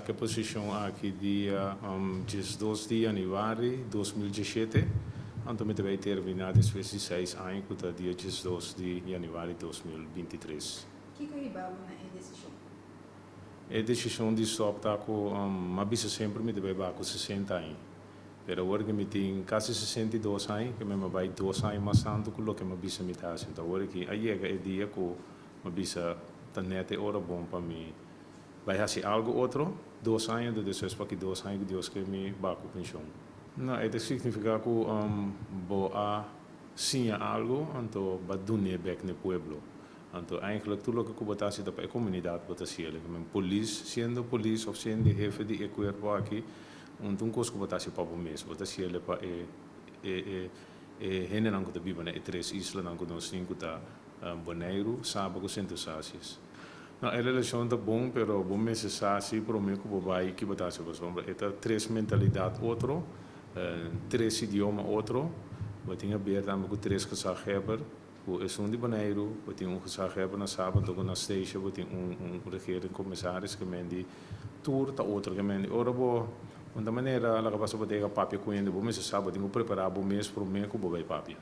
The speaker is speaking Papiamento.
Ku e posishon aki dia 12 di yanüari 2017, anto mi ta bai terminá despues di 6 aña, ku ta dia 12 di yanüari 2023. Kiko a hiba bo na e desishon? E desishon di stòp ta ku m'a bisa semper mi ta bai baha ku 60 aña. Pero awor ku mi tin kasi 62 aña, ku mi bai 2 aña mas tantu ku loke m'a bisa mi ta hasi. Anto awor ku a yega e dia ku m'a bisa ta nèt e ora bon pa mi bai hasi algu otro, 2 aña, di despues pa ku 2 aña ku Dios ke mi baha ku penshon. No, e signifiká ku bo a siña algu, anto b'a dun'é bèk na pueblo. Anto eigenlijk tur loke ku bo ta hasi pa e komunidat bo ta hasi. Polis, siendo polis òf siendo hefe di e kuerpo aki, un kos ku bo ta hasi pa bo mes, bo ta hasi pa e hendenan ku ta biba na e tres islanan ku nos tin, ku ta Boneiru, Saba ku Sint Eustatius. No, e relashon ta bon, pero bo mester sa si promé ku bo bai ku bo ta hasi pasobra e ta tres mentalidat otro, tres idioma otro, bo tin haber tambe ku tres gezaghebber, ku esun di Boneiru, bo tin un gezaghebber na Saba, anto na Statia bo tin un regeringcommissaris ku men di tur ta otro ku men di ora bo un manera laga pasa bo tega papia ku hende, bo mester sa bo tin ku prepará bo mes promé ku bo bai papia.